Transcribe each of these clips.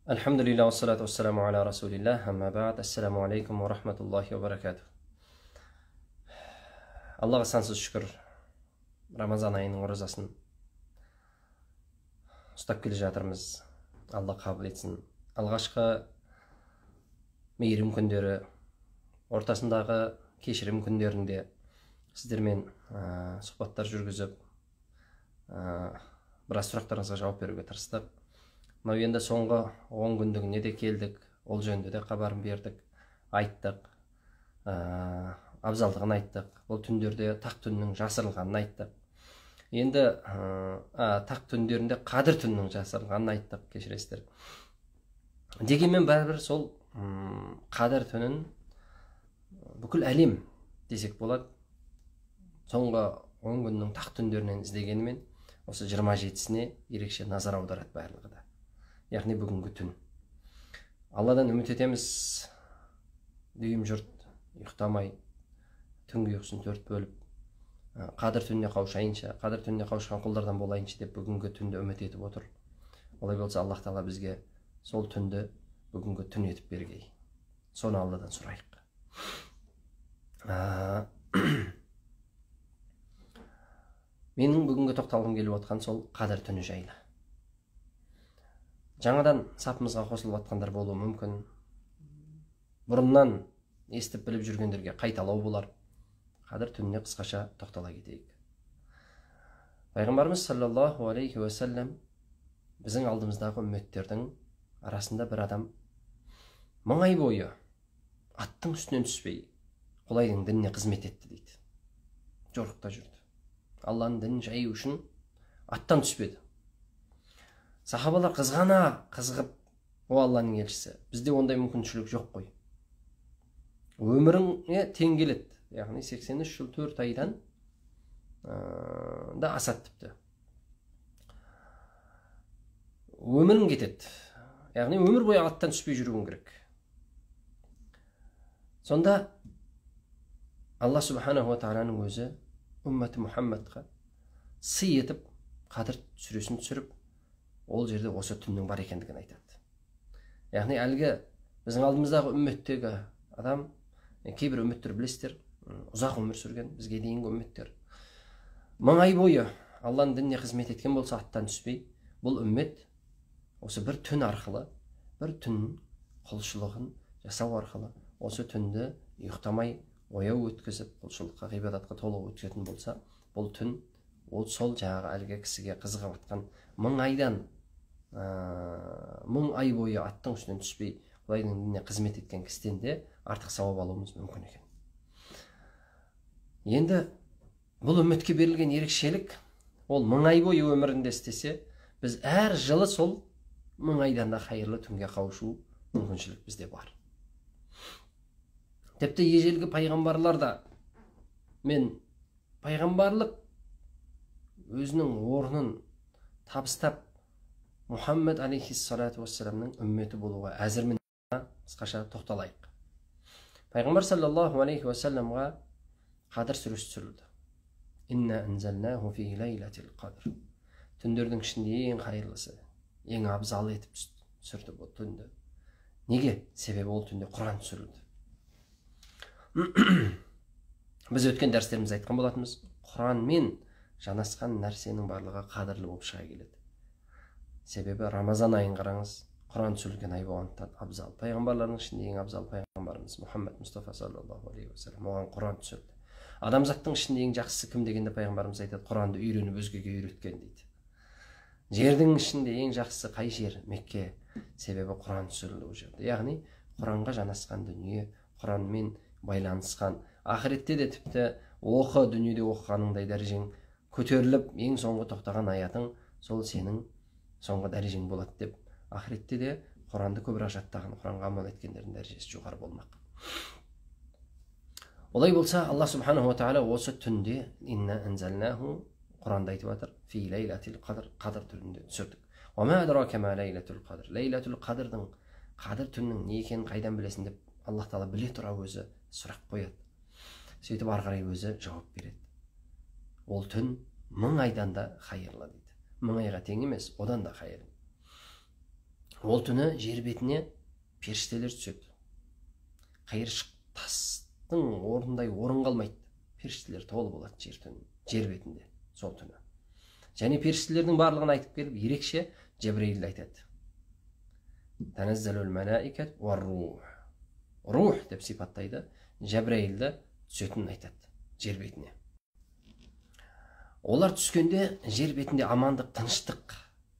Альхамдулилля, вассалату вассаламу аля расулилля, амма ба'д. Ассаламу алейкум ва рахматуллахи ва баракатух. Аллаға сансыз шүкір, Рамазан айының оразасын ұстап келе жатырмыз. Алла қабыл етсін. Алғашқы мейірім күндері, ортасындағы кешірім күндерінде сіздермен сұхбаттар жүргізіп, біраз сұрақтарыңызға жауап беруге тырыстық. Мынау енді соңғы 10 күндігіне де келдік, ол жөнінде де хабарын бердік, айттық, абзалдығын айттық. Бұл түндерде тақ түннің жасырылғанын айттық. Енді тақ түндерінде қадір түннің жасырылғанын айттық, кешіресіздер. Дегенмен бәрібір сол қадір түнін бүкіл әлем десек болады, соңғы 10 күннің тақ түндерінен іздегенімен осы 27-сіне ерекше назар аударады барлығы да. Яғни бүгінгі түн. Алладан үміт етеміз, дүйім жұрт ұйықтамай, түнгі ұйқысын төрт бөліп, қадір түніне қауышайыншы, қадір түніне қауышқан құлдардан болайыншы деп бүгінгі түнді үміт етіп отыр. Олай болса, Аллах тағала бізге сол түнді бүгінгі түн етіп бергей. Соны Алладан сұрайық. Менің бүгінгі тоқталғым келіп отқан сол қадір түні жайлы. Жаңадан сапымызға қосылып атқандар болуы мүмкін. Бұрыннан естіп біліп жүргендерге қайталау болар. Қадір түніне қысқаша тоқтала кетейік. Пайғамбарымыз саллаллаху алейхи уассалам біздің алдымыздағы үмметтердің арасында бір адам 1000 ай бойы аттың үстінен түспей Құдайдың дініне қызмет етті дейді. Жорықта жүрді. Алланың дінін жаю үшін аттан түспеді. Сахабалар қызғана қызығып, о Алланың елшісі, бізде ондай мүмкіншілік жоқ қой. Өміріңе тең келеді, яғни 83 жыл 4 айдан да асады тіпті. Өмірің кетеді, яғни өмір бойы аттан түспей жүруің керек. Сонда Алла субханаху ва тағаланың өзі үмметі Мұхаммадқа сый етіп, Қадір сүресін түсіріп, ол жерде осы түннің бар екендігін айтады. Яғни әлгі біздің алдымыздағы үмметтегі адам, кейбір үмметтер білесіздер, ұзақ өмір сүрген бізге дейінгі үмметтер 1000 ай бойы Алланың дініне қызмет еткен болса аттан түспей, бұл үммет осы бір түн арқылы, бір түн құлшылығын жасау арқылы осы түнді ұйықтамай ояу өткізіп, құлшылыққа, ғибадатқа толық өткізетін болса, бұл түн ол сол жаңағы әлгі кісіге қызығып атқан 1000 айдан 1000 ай бойы аттың үстінен түспей Құдайдың дініне қызмет еткен кісіден де артық сауап алуымыз мүмкін екен. Енді бұл үмметке берілген ерекшелік, ол 1000 ай бойы өмірінде істесе, біз әр жылы сол 1000 айдан да қайырлы түнге қауышу мүмкіншілік бізде бар. Тіпті ежелгі пайғамбарлар да мен пайғамбарлық өзінің орнын табыстап Мұхаммед алейхиссалату уассаламның үмметі болуға әзірмін. Қысқаша тоқталайық. Пайғамбар саллаллаху алейхи уассаламға Қадір сүресі түсірілді. Инна анзалнаху фи лейлатил қадр. Түндердің ішінде ең қайырлысы, ең абзалы етіп түсірді бұл түнді. Неге? Себебі ол түнде Құран түсірілді. Біз өткен дәрістерімізде айтқан болатынбыз, Құранмен жанасқан нәрсенің барлығы қадірлі болып шыға келеді. Себебі Рамазан айын қараңыз, Құран түсірілген ай болғандықтан абзал. Пайғамбарлардың ішінде ең абзал пайғамбарымыз Мұхаммед Мұстафа саллаллаху алейхи уассалам, оған Құран түсірді. Адамзаттың ішінде ең жақсысы кім дегенде пайғамбарымыз айтады, Құранды үйреніп өзгеге үйреткен дейді. Жердің ішінде ең жақсысы қай жер? Мекке. Себебі Құран түсірілді ол жерде. Яғни Құранға жанасқан дүние, Құранмен байланысқан. Ақыретте де тіпті оқы, дүниеде оқығаныңдай дәрежең көтеріліп, ең соңғы тоқтаған аятың сол сенің соңғы дәрежең болады деп, ақыретте де Құранды көбірек жаттаған, Құранға амал еткендердің дәрежесі жоғары болмақ. Олай болса, Алла субханаху ва тағала осы түнде инна анзалнаху Құранда айтып жатыр, фи лейлатил қадр, қадыр түнінде түсірдік. Уа ма адрака ма лейлатул қадр. Лейлатул қадрдың, қадыр түнінің не екенін қайдан білесің деп Аллах тағала біле тұра өзі сұрақ қояды. Сөйтіп ары қарай өзі жауап береді. Ол түн 1000 айдан да қайырлы дейді. 1000 айға тең емес, одан да қайырлы. Ол түні жер бетіне періштелер түседі. Қайыршық тастың орнындай орын қалмайды. Періштелер толы болады жер бетінде сол түні. Және періштелердің барлығын айтып келіп, ерекше Жебірейілді айтады. Таназзалул малаикат вар-рух. Рух деп сипаттайды. Жебірейілді түсетінін айтады жер бетіне. Олар түскенде жер бетінде амандық, тыныштық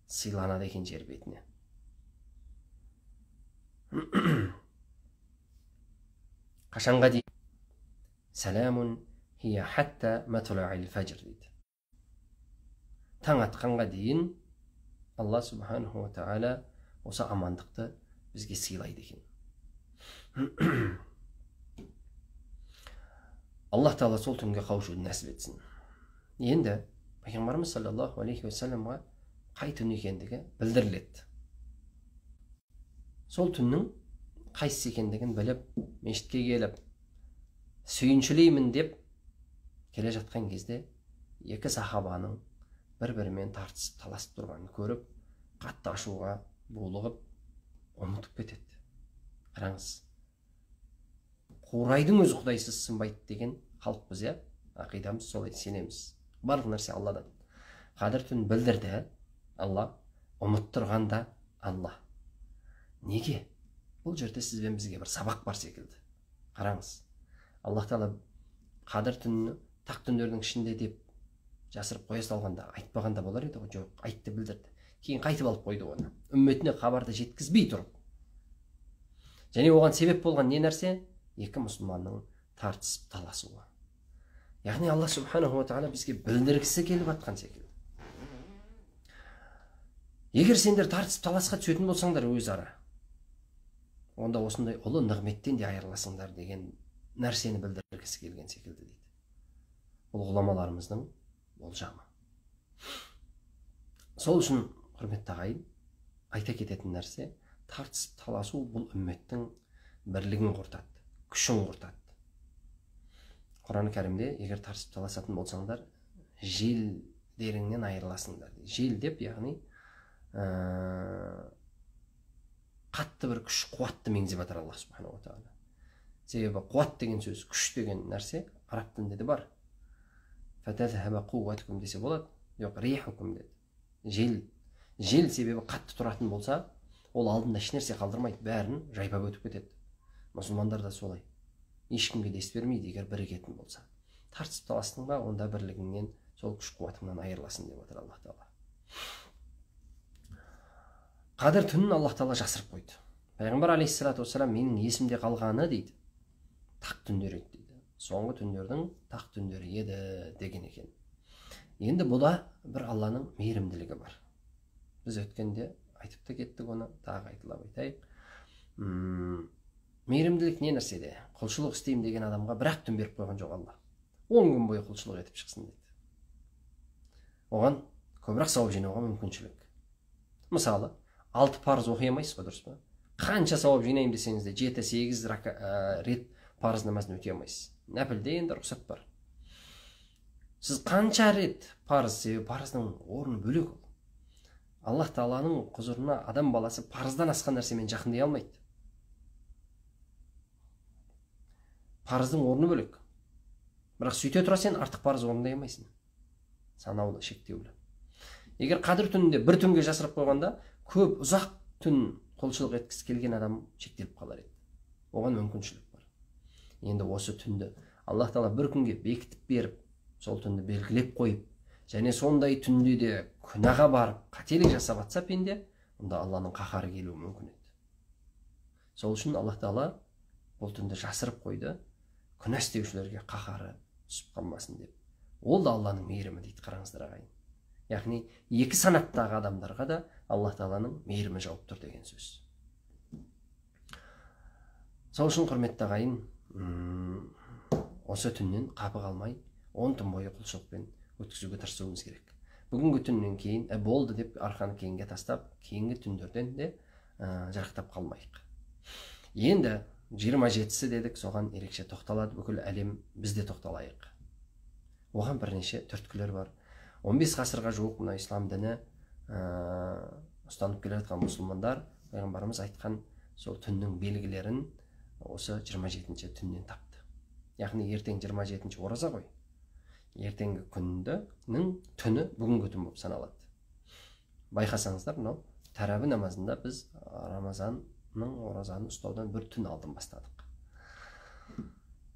сыйланады екен жер бетіне. Қашанға дейін? Саламун хия хатта матла'ил фажр дейді. Таң атқанға дейін Алла субханаху ва тағала осы амандықты бізге сыйлайды екен. Аллах тағала сол түнге қауышуды нәсіп етсін. Енді пайғамбарымыз саллаллаху алейхи уассаламға қай түн екендігі білдіріледі. Сол түннің қайсысы екендігін біліп, мешітке келіп, сүйіншілеймін деп келе жатқан кезде екі сахабаның бір-бірімен тартысып, таласып тұрғанын көріп, қатты ашуға булығып, ұмытып кетеді. Қараңыз, қурайдың өзі құдайсыз сынбайды деген халықпыз, иә? Ақидамыз солай, сенеміз. Барлық нәрсе Алладан. Қадір түн білдірді Алла, ұмыттырған да Алла. Неге? Бұл жерде сізбен бізге бір сабақ бар секілді. Қараңыз, Аллах тағала қадір түнін тақ түндердің ішінде деп жасырып қоя салғанда, айтпағанда болар еді ғой. Жоқ, айтты, білдірді. Кейін қайтып алып қойды оны. Үмметіне хабарды жеткізбей тұрып. Және оған себеп болған не нәрсе? Екі мұсылманның тартысып таласуы. Яғни Алла субханаху ва тағала бізге білдіргісі келіп атқан секілді. Егер сендер тартысып таласқа түсетін болсаңдар өзара, онда осындай ұлы нығметтен де айырыласыңдар деген нәрсені білдіргісі келген секілді дейді. Бұл ғұламаларымыздың болжамы. Сол үшін, құрметті ағайын, айта кететін нәрсе, тартысып таласу бұл үмметтің бірлігін құртады, күшін құртады. Құран кәрімде егер тартысып таласатын болсаңдар, желдеріңнен айырыласыңдар. Жел деп, яғни қатты бір күш, қуатты меңзеп жатыр Аллах субханаху ва тағала. Себебі қуат деген сөз, күш деген нәрсе араб тілінде де бар. Фатазхаба қуатукум десе болады. Жоқ, рихукум деді. Жел. Жел себебі қатты тұратын болса, ол алдында ешнәрсе қалдырмайды, бәрін жайпап өтіп кетеді. Мұсылмандар да солай. Ешкімге дес бермейді, егер бірігетін болса. Тартысып таластың ба, онда бірлігіңнен, сол күш қуатыңнан айырыласың деп отыр Аллах тағала. Қадір түнін Аллах тағала жасырып қойды. Пайғамбар алейхиссалату уассалам менің есімде қалғаны дейді, тақ түндер еді дейді. Соңғы түндердің тақ түндері еді деген екен. Енді бұл да бір Алланың мейірімділігі бар. Біз өткенде айтып та кеттік оны, тағы айтылап айтайық. Мейірімділік не нәрседе? Құлшылық істеймін деген адамға бір-ақ түн беріп қойған жоқ Алла. 10 күн бойы құлшылық етіп шықсын деді. Оған көбірек сауап жинауға мүмкіншілік. Мысалы, 6 парыз оқи алмайсыз ғой, дұрыс па? Қанша сауап жинаймын десеңіз де 7-8 рет парыз намазын өте алмайсыз. Нәпілде енді рұқсат бар. Сіз қанша рет парыз, себебі парыздың орны бөлек ол. Аллах тағаланың құзырына адам баласы парыздан асқан нәрсемен жақындай алмайды. Парыздың орны бөлек. Бірақ сөйте тұра сен артық парыз орындай алмайсың. Санаулы, шектеулі. Егер қадір түнінде бір түнге жасырып қойғанда, көп ұзақ түн құлшылық еткісі келген адам шектеліп қалар еді. Оған мүмкіншілік бар. Енді осы түнді Аллах тағала бір күнге бекітіп беріп, сол түнді белгілеп қойып, және сондай түнде де күнәға барып, қателік жасап атса пенде, онда Алланың қаһары келуі мүмкін еді. Сол үшін Аллах тағала бұл түнді жасырып қойды, күнә істеушілерге қаһары түсіп қалмасын деп. Ол да Алланың мейірімі дейді, қараңыздар ағайын. Яғни екі санаттағы адамдарға да Аллах тағаланың мейірімі жауып тұр деген сөз. Сол үшін, құрметті ағайын, осы түннен қапы қалмай 10 түн бойы құлшылықпен өткізуге тырысуымыз керек. Бүгінгі түннен кейін болды деп арқаны кейінге тастап, кейінгі түндерден де жарықтап қалмайық. Енді 27-сі дедік, соған ерекше тоқталады бүкіл әлем, біз де тоқталайық. Оған бірнеше түрткілер бар. 15 ғасырға жуық мына ислам діні ұстанып келе жатқан мұсылмандар пайғамбарымыз айтқан сол түннің белгілерін осы 27-ші түннен тапты. Яғни ертең 27-ші ораза ғой. Ертеңгі күннің түні бүгінгі түн болып саналады. Байқасаңыздар, мынау тәрәбі намазында біз Рамазанның оразаны ұстаудан бір түн алдын бастадық.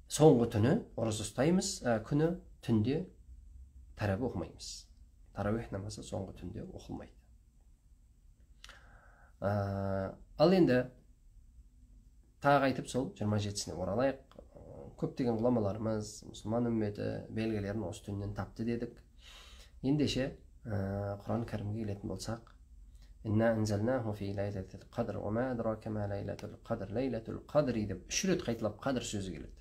Соңғы түні ораза ұстаймыз, күні түнде тәрәбі оқымаймыз. Тарауих намазы соңғы түнде оқылмайды. Ал енді тағы айтып сол 27-сіне оралайық. Көптеген ғұламаларымыз мұсылман үмметі белгілерін осы түннен тапты дедік. Ендеше Құран кәрімге келетін болсақ, Инна анзалнаху фи лайлатил қадр, уа ма адрака ма лайлатул қадр, лайлатул қадри деп үш рет қайталап қадр сөзі келеді.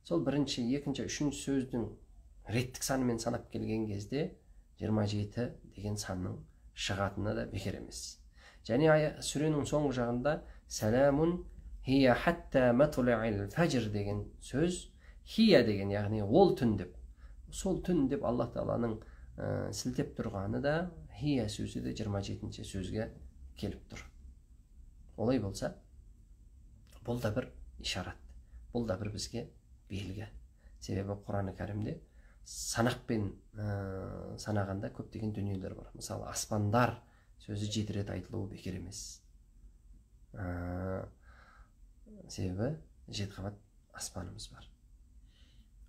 Сол бірінші, екінші, үшінші сөздің реттік санымен санап келген кезде 27 деген санның шығатыны да бекер емес. Және сүренің соңғы жағында сәләмун хия хатта матла'ил фажр деген сөз, хия деген яғни ол түн деп, сол түн деп Аллах тағаланың сілтеп тұрғаны да хия сөзі де 27-ші сөзге келіп тұр. Олай болса, бұл да бір ишарат, бұл да бір бізге белгі. Себебі Құран кәрімде санақпен санағанда көптеген дүниелер бар. Мысалы, аспандар сөзі 7 рет айтылуы бекер емес. Себебі 7 қабат аспанымыз бар.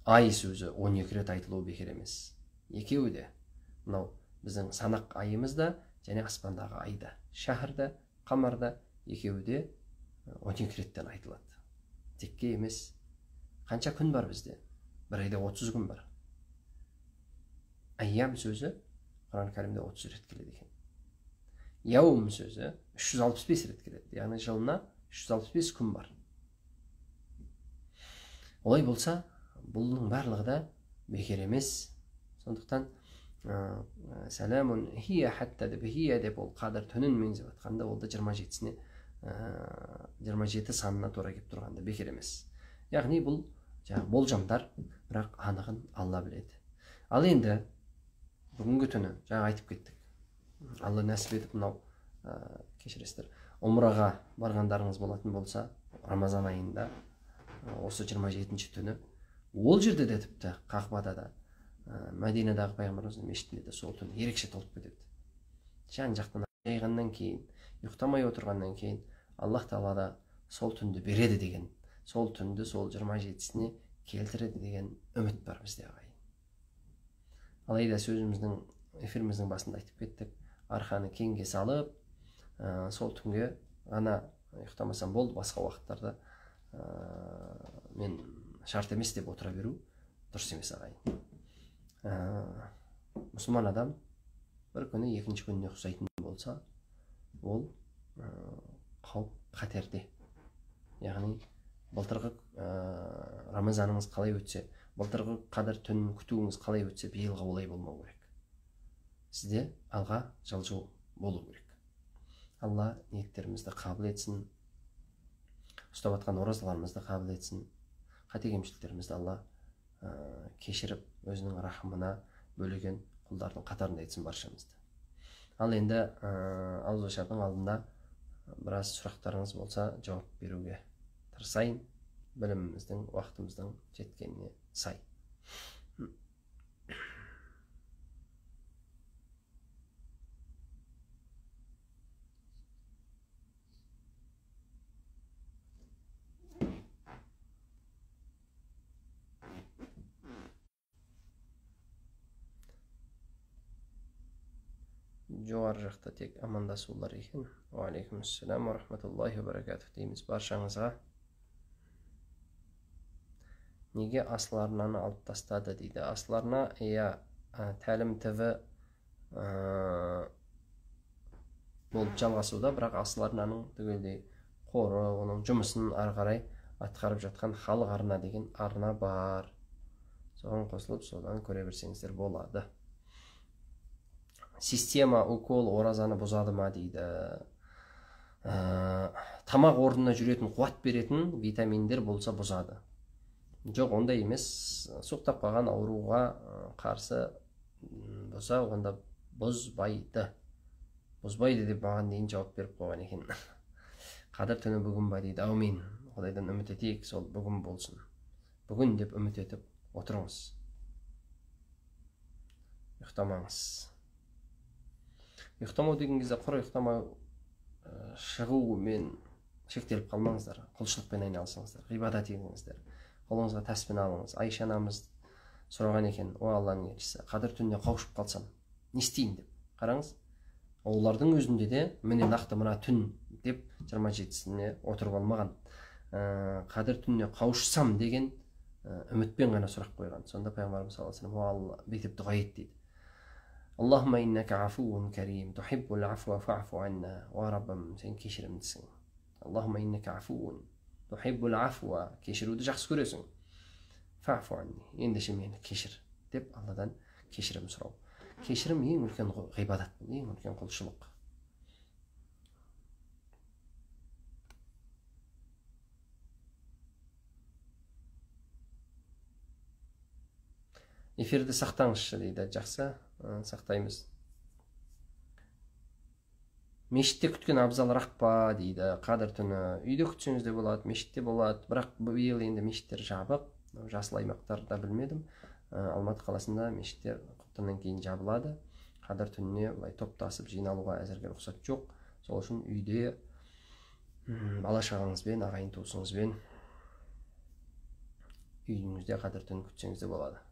Ай сөзі 12 рет айтылуы бекер емес. Екеуі де мынау біздің санақ айымыз да және аспандағы ай да, шәһр да, қамар да, екеуі де 12 реттен айтылады. Текке емес. Қанша күн бар бізде? Бір айда 30 күн бар. Айям сөзі Құран кәрімде 30 рет келеді екен. Яум сөзі 365 рет келеді. Яғни жылына 365 күн бар. Олай болса, бұның барлығы да бекер емес. Сондықтан сәләмун хия хатта деп, хия деп ол қадір түнін меңзеп жатқанда, ол да 27-сіне 27 санына тура келіп тұрғанда бекер емес. Яғни бұл жаңағы болжамдар, бірақ анығын Алла біледі. Ал енді бүгінгі түні жаңа айтып кеттік. Алла нәсіп етіп мынау кешіресіздер, умраға барғандарыңыз болатын болса, Рамазан айында осы 27-ші түні ол жерде де тіпті Қағбада да, Мәдинадағы пайғамбарымыздың мешітінде де сол түні ерекше толып кетеді. Жан жақтан жайғаннан кейін, ұйықтамай отырғаннан кейін Аллах тағала да сол түнді береді деген, сол түнді сол 27-сіне келтіреді деген үміт бар бізде, ағайын. Алайда сөзіміздің, эфиріміздің басында айтып кеттік, арқаны кеңге салып, сол түнге ғана ұйықтамасам болды, басқа уақыттарда мен шарт емес деп отыра беру дұрыс емес, ағайын. Мұсылман адам бір күні екінші күніне ұқсайтын болса, ол қауіп қатерде. Яғни былтырғы Рамазаныңыз қалай өтсе, былтырғы қадір түнін күтуіңіз қалай өтсе, биылғы олай болмау керек. Сізде алға жылжу болу керек. Алла ниеттерімізді қабыл етсін, ұстап атқан оразаларымызды қабыл етсін, қате кемшіліктерімізді Алла кешіріп, өзінің рахымына бөлеген құлдардың қатарында етсін баршамызды. Ал енді ауызашардың алдында біраз сұрақтарыңыз болса жауап беруге тырысайын, біліміміздің, уақытымыздың жеткеніне сай. Жоғары жақта тек амандасулар екен. Уағалейкумассалам уа рахматуллахи уа баракатух дейміз баршаңызға. Неге Асыл арнаны алып тастады дейді. Асыл арна, иә, Тәлім ТВ болып жалғасуда, бірақ Асыл арнаның түгелдей қоры, оның жұмысын ары қарай атқарып жатқан Халық арна деген арна бар. Соған қосылып, содан көре берсеңіздер болады. Система укол оразаны бұзады ма дейді. Тамақ орнына жүретін, қуат беретін витаминдер болса бұзады. Жоқ, ондай емес. Суықтап қалған ауруға қарсы бұза, онда бұзбайды. Бұзбайды деп маған дейін жауап беріп қойған екен. Қадір түні бүгін ба дейді. Әумин. Құдайдан үміт етейік, сол бүгін болсын. Бүгін деп үміт етіп отырыңыз. Ұйықтамаңыз. Ұйықтамау деген кезде құр ұйықтамау шығумен шектеліп қалмаңыздар. Құлшылықпен айналысыңыздар, ғибадат етіңіздер. Қолыңызға тәспіні алыңыз. Айша анамыз сұраған екен, о Алланың елшісі, қадір түніне қауышып қалсам, не істейін деп. Қараңыз, олардың өзінде де міне нақты мына түн деп 27-сіне отырып алмаған. Қадір түніне қауышсам деген үмітпен ғана сұрақ қойған. Сонда пайғамбарымыз саллаллаху алейхи вассалам, о Алла, бүйтіп дұға ет дейді. Аллахумма иннака афуун карим, тухиббул афуа фаъфу анна. О Раббым, сен кешірімдісің. Аллахумма иннака афуун, тухиббул афуа, кешіруді жақсы көресің. Фаъфу анни, ендеше мені кешір деп Алладан кешірім сұрау. Кешірім ең үлкен ғибадат, ең үлкен құлшылық. Эфирді сақтаңызшы дейді. Жақсы, сақтаймыз. Мешітте күткен абзалырақ па дейді. Қадір түні үйде күтсеңіз де болады, мешітте болады. Бірақ биыл енді мешіттер жабық. Жасыл аймақтарда білмедім. Алматы қаласында мешіттер құптаннан кейін жабылады. Қадір түніне былай топтасып жиналуға әзірге рұқсат жоқ. Сол үшін үйде бала шағаңызбен, ағайын туысыңызбен үйіңізде қадір түнін күтсеңіз де болады.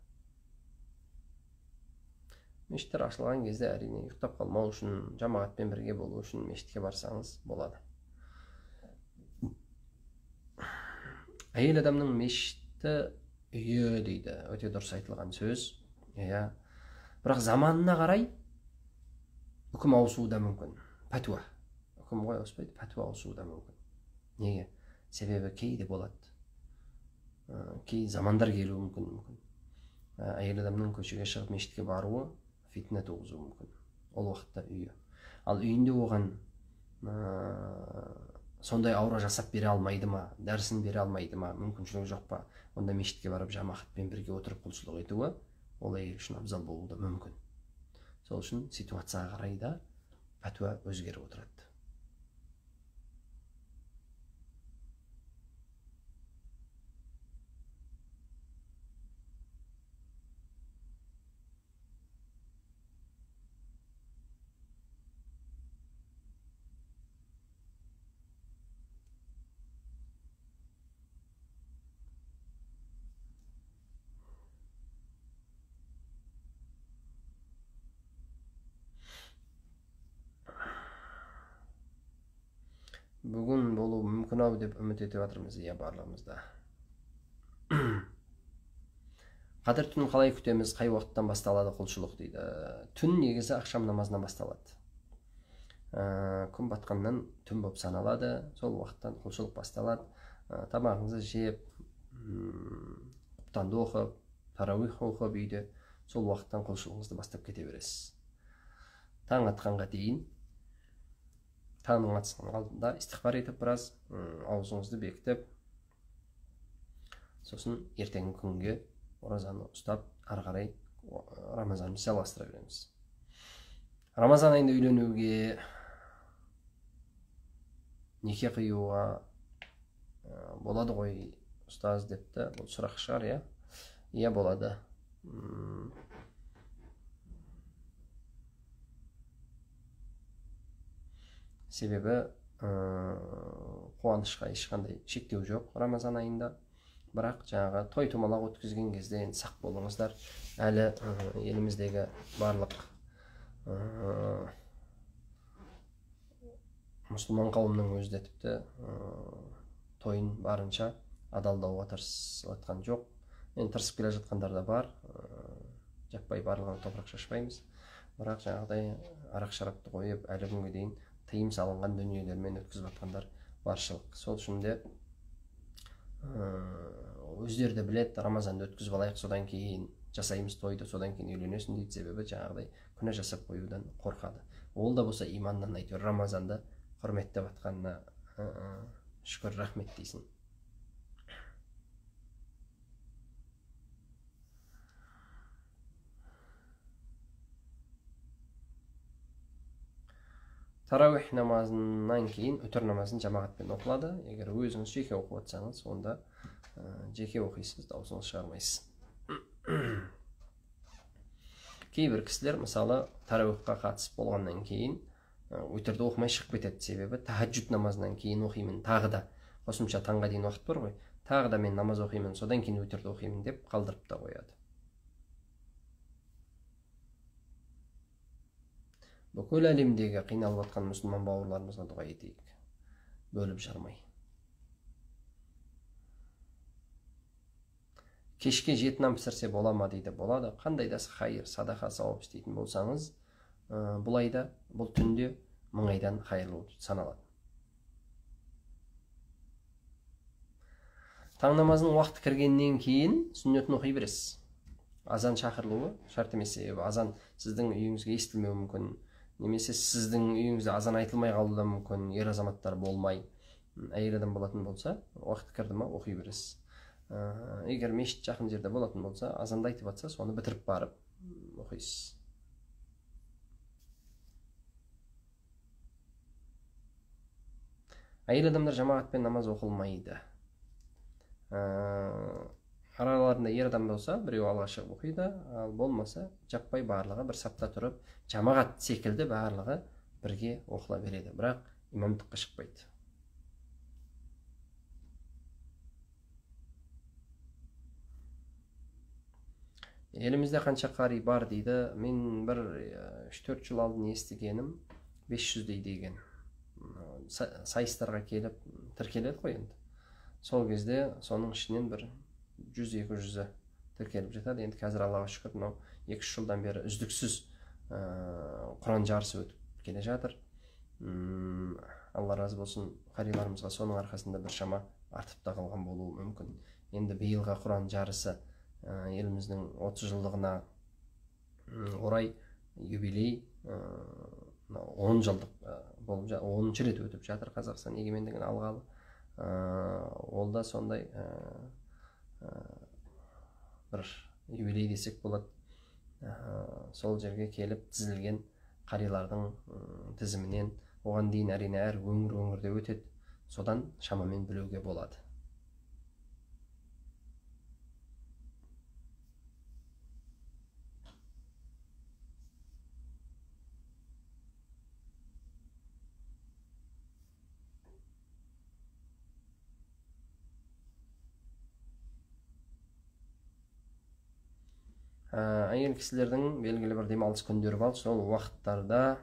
Мешіттер ашылған кезде әрине ұйықтап қалмау үшін, жамағатпен бірге болу үшін мешітке барсаңыз болады. Әйел адамның мешіті үйі дейді. Өте дұрыс айтылған сөз. Иә. Бірақ заманына қарай үкім ауысуы да мүмкін. Пәтуа. Үкім ғой ауыспайды, пәтуа ауысуы да мүмкін. Неге? Себебі кейде болады. Кей замандар келуі мүмкін. Әйел адамның көшеге шығып мешітке баруы фитна туғызуы мүмкін. Ол уақытта үйі. Ал үйінде оған сондай аура жасап бере алмайды ма, дәрісін бере алмайды ма, мүмкіншілігі жоқ па, онда мешітке барып жамағатпен бірге отырып құлшылық етуі ол әйел үшін абзал болуы да мүмкін. Сол үшін ситуацияға қарай да пәтуа өзгеріп отырады. Бүгін болуы мүмкін ау деп үміт етіп жатырмыз, иә, барлығымызда. Қадір түнін қалай күтеміз, қай уақыттан басталады құлшылық дейді. Түн негізі ақшам намазынан басталады. Күн батқаннан түн болып саналады, сол уақыттан құлшылық басталады. Тамағыңызды жеп, құптанды оқып, тарауих оқып үйде, сол уақыттан құлшылығыңызды бастап кете бересіз. Таң атқанға дейін, таңның атысының алдында истиғфар етіп біраз аузыңызды бекітіп, сосын ертеңгі күнге оразаны ұстап, ары қарай Рамазанымызды жалғастыра береміз. Рамазан айында үйленуге, неке қиюға болады ғой, ұстаз депті. Бұл сұрақ шығар, иә? Иә, болады. Себебі қуанышқа ешқандай шектеу жоқ Рамазан айында. Бірақ жаңағы той томалақ өткізген кезде енді сақ болыңыздар. Әлі еліміздегі барлық мұсылман қауымның өзі де тіпті тойын барынша адалдауға тырысып жатқан жоқ. Енді тырысып келе жатқандар да бар. Жаппай барлығына топырақ шашпаймыз. Бірақ жаңағыдай арақ шарапты қойып әлі күнге дейін тыйым салынған дүниелермен өткізіп жатқандар баршылық. Сол үшін де өздері де біледі, Рамазанды өткізіп алайық, содан кейін жасаймыз тойды, содан кейін үйленесің дейді. Себебі жаңағыдай күнә жасап қоюдан қорқады. Ол да болса иманнан әйтеуір Рамазанды құрметтеп жатқанына шүкір, рахмет дейсің. Тарауих намазынан кейін үтір намазын жамағатпен оқылады. Егер өзіңіз жеке оқып жатсаңыз, онда жеке оқисыз, дауысыңызды шығармайсыз. Кейбір кісілер мысалы тарауихқа қатысып болғаннан кейін үтірді оқымай шығып кетеді. Себебі тахаджуд намазынан кейін оқимын, тағы да қосымша таңға дейін уақыт бар ғой, тағы да мен намаз оқимын, содан кейін үтірді оқимын деп қалдырып та қояды. Бүкіл әлемдегі қиналып жатқан мұсылман бауырларымызға дұға етейік, бөліп жармай. Кешке 7 нан пісірсе бола ма дейді. Болады. Қандай да хайыр, садақа, сауап істейтін болсаңыз, бұл айда, бұл түнде 1000 айдан хайырлы болып саналады. Таң намазының уақыты кіргеннен кейін сүннетін оқи бересіз. Азан шақырылуы шарт емес, себебі азан сіздің үйіңізге естілмеуі мүмкін, немесе сіздің үйіңізде азан айтылмай қалуы да мүмкін, ер азаматтар болмай, әйел адам болатын болса, уақыт кірді ма оқи бересіз. Егер мешіт жақын жерде болатын болса, азанды айтып атса, соны бітіріп барып оқисыз. Әйел адамдар жамағатпен намаз оқылмайды. Араларында ер адам болса, біреу алға шығып оқиды, ал болмаса, жаппай барлығы бір сапта тұрып, жамағат секілді барлығы бірге оқыла береді, бірақ имамдыққа шықпайды. Елімізде қанша қари бар дейді. Мен бір 3-4 жыл алдын естігенім 500-дей деген. Сайыстарға келіп тіркеледі ғой енді. Сол кезде соның ішінен бір 100-200-і тіркеліп жатады. Енді қазір Аллаға шүкір, мынау 2-3 жылдан бері үздіксіз Құран жарысы өтіп келе жатыр. Алла разы болсын қариларымызға, соның арқасында біршама артып та қалған болуы мүмкін. Енді биылғы Құран жарысы еліміздің 30 жылдығына орай юбилей 10 жылдық болып, 10-шы рет өтіп жатыр Қазақстан егемендігін алғалы. Ол да сондай бір юбилей десек болады. Сол жерге келіп тізілген қарилардың тізімінен, оған дейін әрине әр өңір-өңірде өтеді, содан шамамен білуге болады. Әйел кісілердің белгілі бір демалыс күндері бар, сол уақыттарда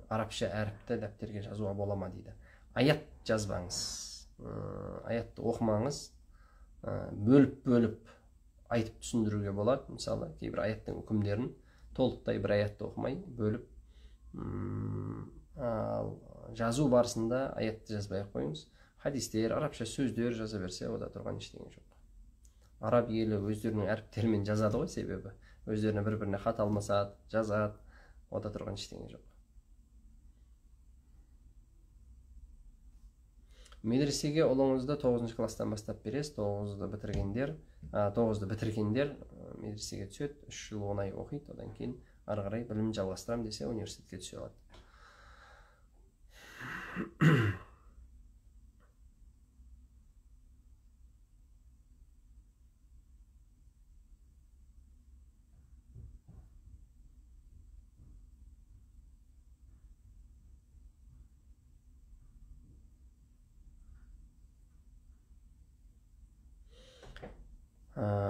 арабша әріпті дәптерге жазуға бола ма дейді. Аят жазбаңыз, аятты оқымаңыз, бөліп-бөліп айтып түсіндіруге болады. Мысалы, кейбір аяттың үкімдерін толықтай бір аятты оқымай бөліп, ал жазу барысында аятты жазбай ақ қойыңыз. Хадистер, арабша сөздер жаза берсе, ода тұрған ештеңе жоқ. Араб елі өздерінің әріптерімен жазады ғой, себебі өздеріне бір-біріне хат алмасады, жазады, ода тұрған ештеңе жоқ. Медресеге ұлыңызды 9 класстан бастап бересіз, 9-ды бітіргендер медресеге түседі, 3 жыл 10 ай оқиды, одан кейін ары қарай білім жалғастырам десе университетке түсе алады.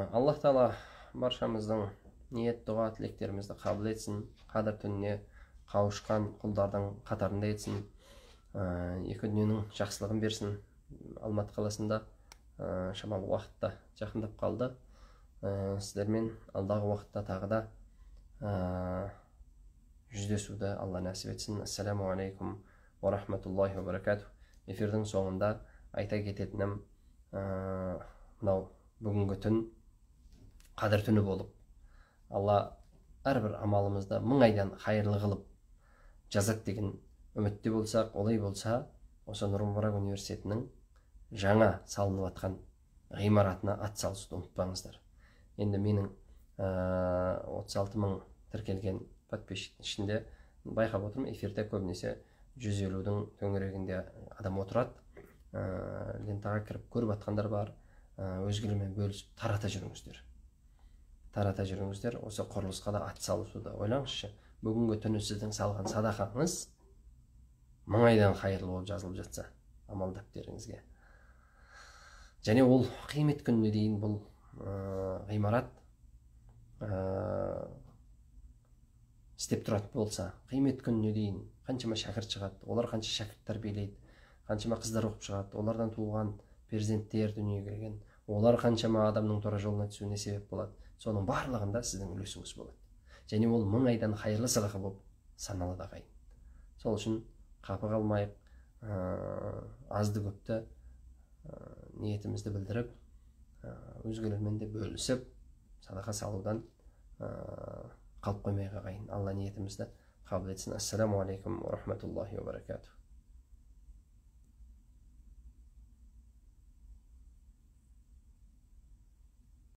Аллах Тағала баршамыздың ниет, дұға, тілектерімізді қабыл етсін, қадір түніне қауышқан құлдардың қатарында етсін, екі дүниенің жақсылығын берсін. Алматы қаласында шамалы уақытта жақындап қалды. Сіздермен алдағы уақытта тағы да жүздесуді Алла нәсіп етсін. Ассаламу алейкум уа рахматуллахи уа баракатух. Эфирдің соңында айта кететінім, мынау бүгінгі түн қадір түні болып, Алла әрбір амалымызды 1000 айдан хайырлы қылып жазады деген үмітте болсақ, олай болса, осы Нұр Мүбарак университетінің жаңа салынып жатқан ғимаратына ат салысуды ұмытпаңыздар. Енді менің 36 мың тіркелген подписчиктің ішінде байқап отырмын, эфирде көбінесе 150-дің төңірегінде адам отырады. Лентаға кіріп көріп жатқандар бар. Өзгелермен бөлісіп тарата жүріңіздер. Тарата жүріңіздер. Осы құрылысқа да ат салысуды ойлаңызшы. Бүгінгі түні сіздің салған садақаңыз 1000 айдан қайырлы болып жазылып жатса амал дәптеріңізге. Және ол қиямет күніне дейін бұл ғимарат істеп тұратын болса, қиямет күніне дейін қаншама шәкірт шығады, олар қанша шәкірт тәрбиелейді, қаншама қыздар оқып шығады, олардан туған перзенттер дүниеге келген, олар қаншама адамның тура жолына түсуіне себеп болады. Соның барлығында сіздің үлесіңіз болады. Және ол 1000 айдан қайырлы садақа болып саналады ағайын. Сол үшін қапы қалмайық, азды көпті ниетімізді білдіріп, өзгелермен де бөлісіп, садақа салудан қалып қоймайық ағайын. Алла ниетімізді қабыл етсін. Ассаламу алейкум ва рахматуллахи ва баракатух.